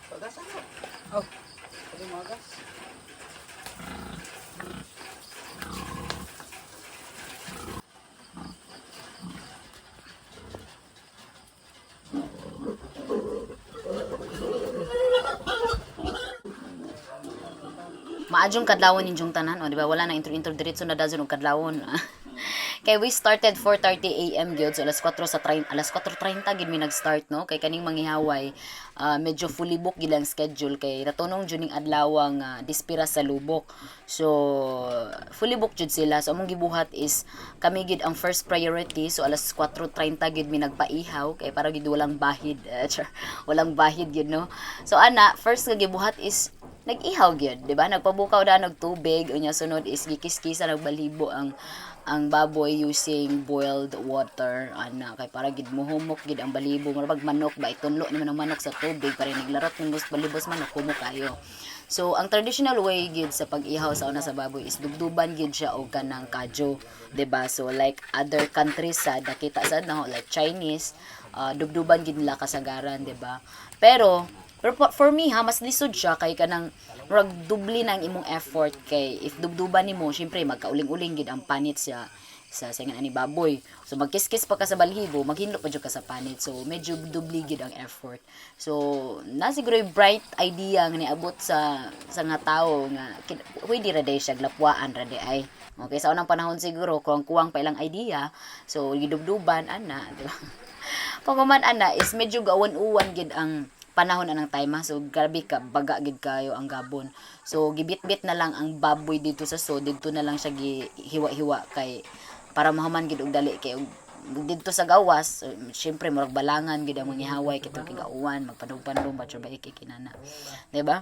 Pagasan mo. Oh. Pwede mo agas. Maadjong kadlawon ninyong tanan, o di ba? Wala na intro intro, diretso na dazon og kadlawon. Kay we started 4:30 AM gyud, so alas 4 sa 30, alas 4:30 gid mi nag-start, no, kay kaning manghihaway, medyo fully book gid ang schedule kay natunong jud ning adlaw nga dispira sa lubok. So fully book jud sila. So among gibuhat is kami gid ang first priority. So alas 4:30 gid mi nagpaihaw kay para gid walang bahid. Char, walang bahid gid, no. So ana, first nga gibuhat is nag-ihaw gyud, di ba? Nagpabukaw da og tubig, unya sunod is gikiskisa nagbalhibo ang baboy using boiled water, ana, kay para gid muhumok gid ang balibo, murag manok ba, itunlo naman ang manok sa tubig para naglarot ning balibos manok, humok kayo. So ang traditional way gid sa pag-ihaw sa una sa baboy is dubduban gid siya og kanang kadyo, di ba? So like other countries sa nakita sad na like Chinese, dubduban gid nila kasagaran, di ba? Pero for me ha, mas lisod siya kay kanang murag dubli na ang imong effort kay if dubduban nimo, syempre magkauling-uling gid ang panit sa nga ani baboy. So magkiskis pa ka sa balhibo, maghinlo pa jud ka sa panit. So medyo dubli gid ang effort. So na siguro yung bright idea nga niabot sa nga tawo nga pwede ra day siya glapwaan ra day ay. Okay, sa unang panahon siguro kuwang-kuwang pa ilang idea. So gidubduban ana, di ba? Pag ana is medyo gawan-uwan gid ang panahon anang time ha. So grabe ka baga gid kayo ang gabon. So gibit-bit na lang ang baboy dito sa, so didto na lang siya gihiwa-hiwa kay para mahuman gid og dali kay og didto sa gawas, syempre murag balangan gid ang mga haway kay gauwan magpanog-panog ba ba kinana, di ba?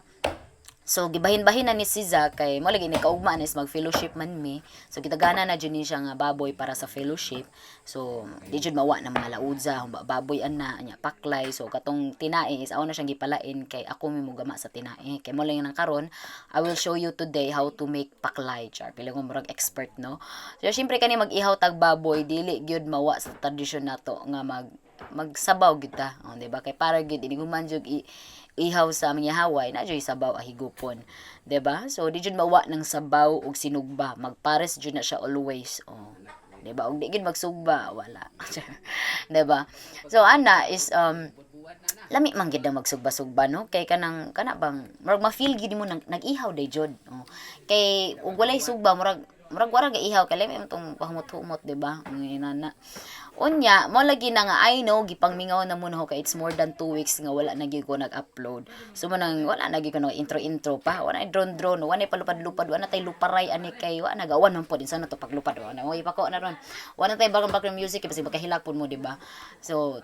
So gibahin-bahin na ni Siza kay mo lagi ni kaugma is mag fellowship man mi. So gitagana na jud ni siya nga baboy para sa fellowship. So di jud mawa ng mga laudza, baboy ana nya paklay. So katong tinae is aw na siyang gipalain kay ako mi mugama sa tinae. Kay mo lang nang karon I will show you today how to make paklay. Char, pila ko murag expert, no. So syempre kani mag-ihaw tag baboy, dili gyud mawa sa tradisyon nato nga magsabaw gyud ta. O, di ba? Kay para gyud iniguman jud ihaw sa mga haway na jud sabaw ahigupon, di ba? So di jud mawa ng sabaw ug sinugba, magpares jud na siya always. Oh, di ba? Ug di gyud magsugba, wala. Di ba? So ana is lami man gid ang magsugba-sugba, no, kay kanang kana bang murag ma-feel gid mo nang nag-ihaw day jud. Oh. Kay ug walay sugba, murag wala ga ihaw kay lami man tong pahumot-humot, di ba? Ang inana. Unya, mo lagi na nga I know gipangmingaw na mo na ko kay it's more than 2 weeks nga wala na gyud ko nag-upload. So mo nang wala na gyud ko nag intro-intro pa, wala na drone drone, wala na palupad-lupad, wala na tay luparay ani kay wala na gawan man pod insa na to paglupad, wala na oy pako na ron. Wala na tay background background music kasi magkahilak pud mo, di ba? So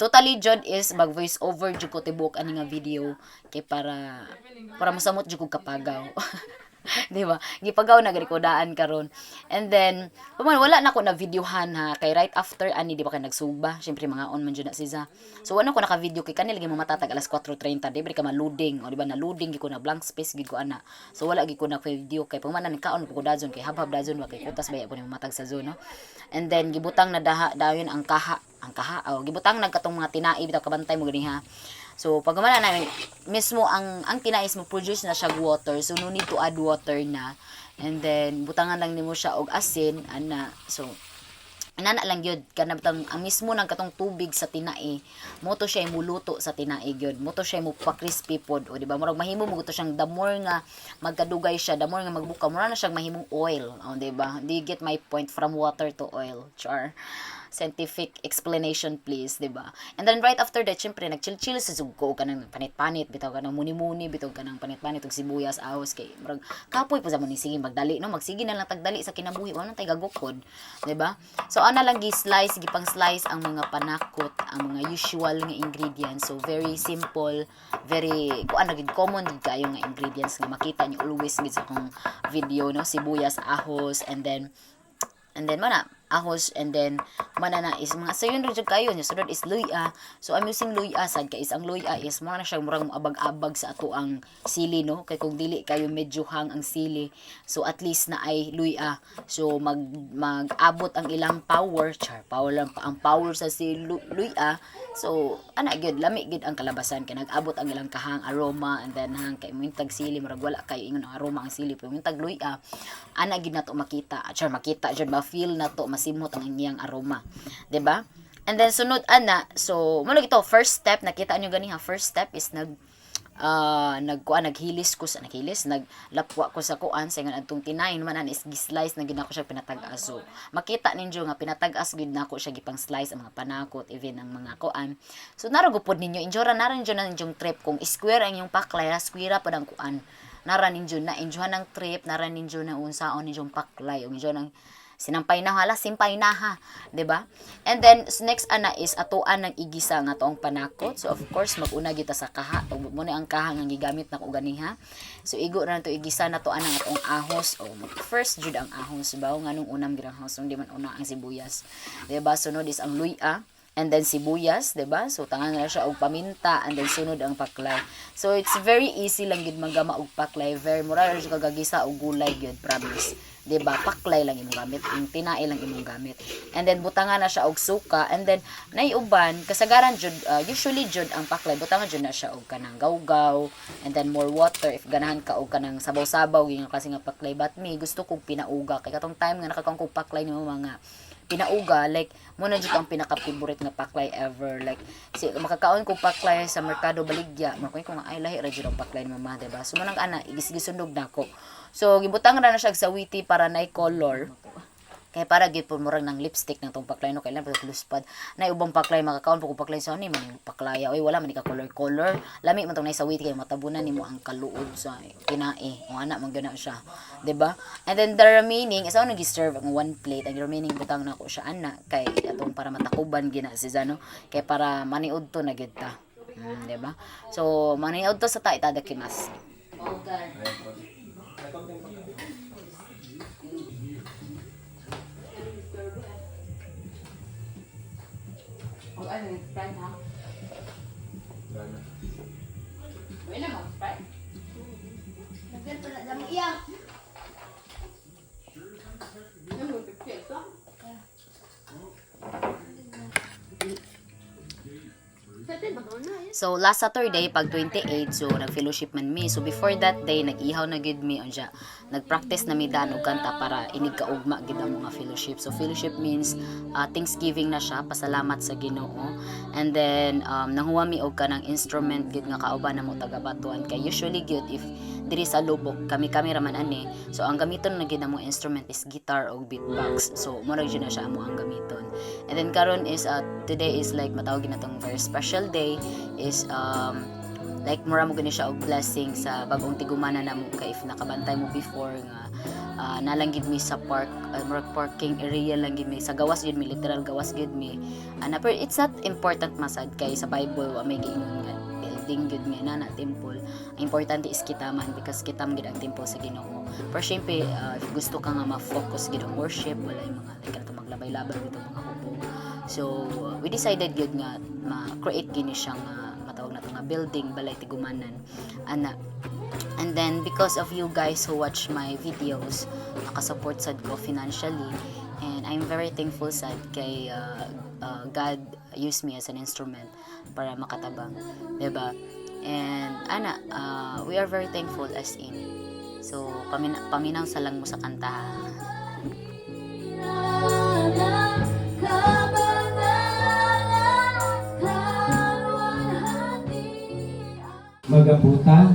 totally jud is mag voice over jud ko tibok ani nga video kay para mosamot jud kog kapagaw. Di ba? Gipagaw na gani ko daan karon. And then, paman wala na ko na videohan ha kay right after ani, di ba, kay nagsugba, syempre mga on man jud na siya. So wala ko naka-video kay kanila lagi matatag alas 4:30, di ba ka ma-loading o di ba, na loading gid ko, na blank space gid ko ana. So wala gid ko na video kay paman na kaon ko dazon kay habhab dazon wa kay kutas baya po ni mamatag sa zone, no. And then gibutang na daha dayon ang kaha oh, gibutang nagkatong mga tinai bitaw, kabantay mo gani ha. So pag na namin mismo ang tinais mo produce na siya water. So no need to add water na. And then butangan lang nimo siya og asin ana. So inana lang gyud kana bitang ang mismo ng katong tubig sa tinae mo to siya muluto sa tinae gyud, mo to siya mo pa crispy pod o di ba, murag mahimo mo to siyang the more nga magkadugay siya, the more nga magbuka, mura na siyang mahimong oil, o di ba? Do you get my point? From water to oil, char. Scientific explanation, please, di ba? And then right after that, syempre nag-chill-chill sa sugko kanang panit-panit bitaw, kanang muni-muni bitaw, kanang panit-panit og sibuyas, ahos, kay murag kapoy po sa mo ni, sige magdali, no, magsige na lang tagdali sa kinabuhi, wala tay gagukod, di ba? So ana lang gi-slice, gipang slice ang mga panakot, ang mga usual nga ingredients. So very simple, very kuan na gid, common gid kayo nga ingredients nga makita niyo always gid sa akong video, no? Sibuyas, ahos, and then mana ahos, and then mana na is mga sayon ra jud kayo nya. Sunod is luya. So I'm using luya sad kay is ang luya is mo na siya murag moabag-abag sa ato ang sili, no, kay kung dili kayo medyo hang ang sili, so at least na ay luya, so mag-abot ang ilang power, char, power lang pa ang power sa si luya. So ana gyud, lami gyud ang kalabasan kay nag-abot ang ilang kahang aroma and then hang, kay mo tag sili murag wala kayo ingon ang aroma ang sili, pero yung tag luya ana gyud nato makita, char, makita jud, ma-feel nato, masimhot ang iyang aroma, 'di ba? And then sunod ana, so mo ito first step, nakita niyo gani ha, first step is nagkuan, naghilis ko sa, naghilis, naglapwa ko sa kuan sa ingon adtong tinayin man is gi-slice na gid nako siya pinatag-as. So makita ninyo nga pinatag-as gid nako siya, gipang slice ang mga panakot, even ang mga kuan. So nara gupod ninyo, enjoy ra nara ninyo na inyong trip kung square ang inyong paklay, square pa ang kuan, nara ninyo na enjoy ng trip, nara ninyo na unsaon ninyong paklay ug enjoy ng sinampay na, hala, simpay na ha, 'di ba? And then next ana is atuan ng igisa nga toong panakot. So of course maguna kita sa kaha. Mo ni ang kaha nga gigamit nako ganiha. So igo na to, igisa na to anang atong ahos. O first jud ang ahos ba, nganong unam gid ang ahos, di man una ang sibuyas, 'di ba? Sunod is ang luya and then sibuyas, 'di ba? So tangan na siya og paminta and then sunod ang paklay. So it's very easy lang gid manggama og paklay. Very mura ra jud kagagisa og gulay gyud, promise. 'Di ba? Paklay lang imong gamit, ang tinae lang imong gamit. And then butangan na siya og suka and then nay uban kasagaran jud, usually jud ang paklay butangan jud na siya og kanang gawgaw and then more water if ganahan ka og kanang sabaw-sabaw gyud nga klase nga paklay. But me, gusto kog pinauga kay katong time nga nakakaon kog paklay ni mga pinauga, like mo na jud ang pinaka favorite nga paklay ever. Like si makakaon ko paklay sa merkado baligya, mo ko nga ay lahi ra jud ang paklay ni mama, diba? So mo nang ana igisgisundog nako. So gibutang ra na siya sa witi para nay color, kay para gyud po murag ng lipstick ng tong paklay, no? Kailan pa luspad na ubang paklay, makakaon po kung paklay sa ani man yung paklaya, oy, wala man ni ka color color. Lami man tong nay sawiti kay matabunan nimo ang kaluod sa tinae o ana man gana siya, 'di ba? And then the remaining is ako nag-serve ang one plate. Ang remaining butang nako siya ana kay atong para matakuban gina si Zano, kay para maniud to na gyud ta, 'di ba? So maniud to sa ta, itadakimasu. Okay. O ano, Sprite ha? Wala mo, Sprite? Lagyan pa na damo iya. Ano, 50 ito? Sa atin, baka na eh. So last Saturday pag 28, so nag-fellowship man mi. So before that day nag-ihaw na gid mi unya. Nag-practice na mi daan og kanta para inig kaugma gid ang mga fellowship. So fellowship means thanksgiving na siya, pasalamat sa Ginoo. And then nanghuwa mi og kanang instrument gid nga kauban na mo taga Batuan kay usually gyud if diri sa Lubok kami-kami ra man ani. So ang gamiton na gid among instrument is guitar og beatbox. So mo ra gyud na siya amo ang gamiton. And then karon is today is like matawag na tong very special day is like mura mo gani siya og blessing sa bagong tigumana namo kay if nakabantay mo before nga nalang gid mi sa park, murag parking area lang gid mi sa gawas gid mi, literal gawas gid mi ana. Pero it's not important masad kay sa Bible wa may giingon nga building gid nga na temple. Ang importante is kita man, because kita man gid ang temple sa Ginoo. Pero syempre if gusto ka nga ma-focus gid ang worship, wala yung mga like kanto maglabay-labay dito mga hubog. So we decided gid nga ma-create gini siya nga matawag na to nga building, balay tigumanan ana. And then because of you guys who watch my videos, nakasupport sad ko financially and I'm very thankful sad kay God used me as an instrument para makatabang, 'di ba? And ana, we are very thankful as in. So paminaw sa lang mo sa kanta ha. Magabuta.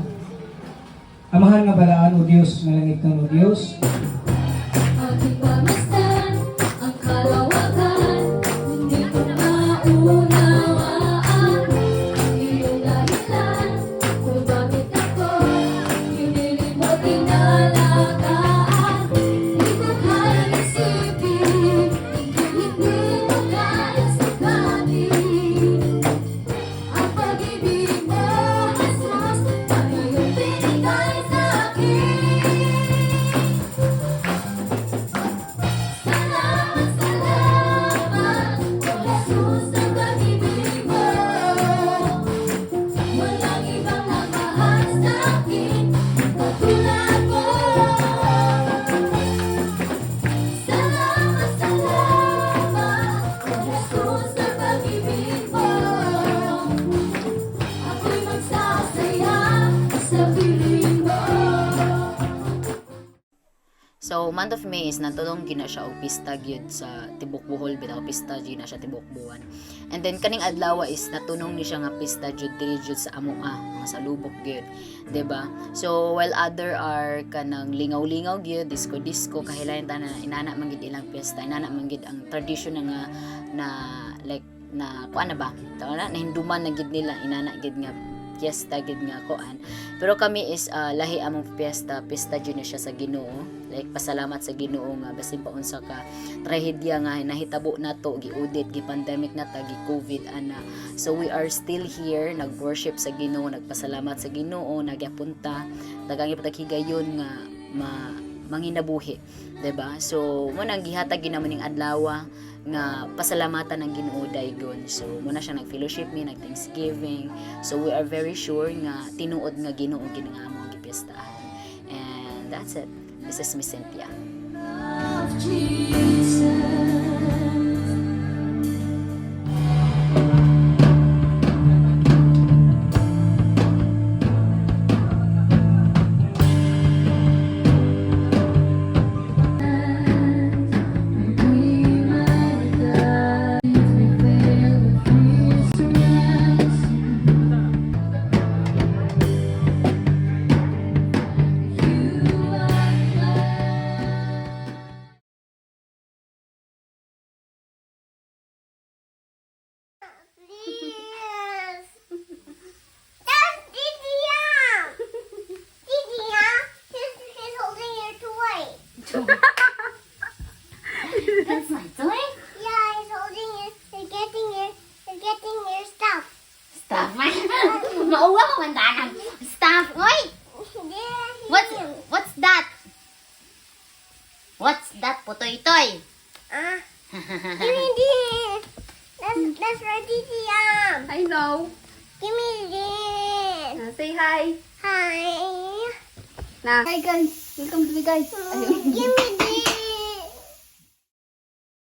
Amahan nga balaan o Dios nga langit o Dios, Ating pagmasdan ang kalawakan. Pag-ibig mo, Jesus, na iyong binigay sa akin. Salamat, salamat, O Jesus, sa pag-ibig mo. Walang ibang nagmahal sa akin, katulad mo. Salamat, salamat, O Jesus, sa pag-ibig mo. Ako'y magsasaya sa piling mo. So, month of May is natulong gina siya og pista gyud sa tibok Bohol bitaw, pista gyud na siya tibok buwan. And then kaning adlaw is natunong ni siya nga pista jud diri jud sa amoa, mga sa lubok gyud, 'di ba? So while other are kanang lingaw-lingaw gyud, disco-disco, kahilayan tanan inana man gyud ilang pista, inana man gyud ang tradition na nga na like na kuan na ba? Tawag na nahinduman na gyud nila inana gyud nga fiesta gyud nga kuan. Pero kami is lahi among fiesta, pista jud na siya sa Ginoo. Like pasalamat sa Ginoo nga basin pa unsa ka trahedya nga nahitabo nato, giudit, gi-pandemic na ta, gi-COVID ana. So we are still here, nag-worship sa Ginoo, nagpasalamat sa Ginoo, nagyapunta, dagang ipatag higayon nga ma manginabuhi, 'di ba? So mo nang gihatag gyud namo ning adlaw nga pasalamatan ang Ginoo daygon. So mo na siya nag-fellowship mi, nag-thanksgiving. So we are very sure nga tinuod nga Ginoo gid nga among gipiestahan. And that's it. This is Miss Cynthia. Of Jesus. Please. That's Didiam. Didiam, he's holding your toy. That's my toy. Yeah, he's holding your, he's getting your stuff. Stuff man. Mauwa ko man tanang. Stuff. Oy! There he is. What's that? What's that, putoy toy? Ah, give me this. That's for Didiam. I know. Give me this. Say hi. Hi. Na. Hi guys. Welcome to the guys. Give me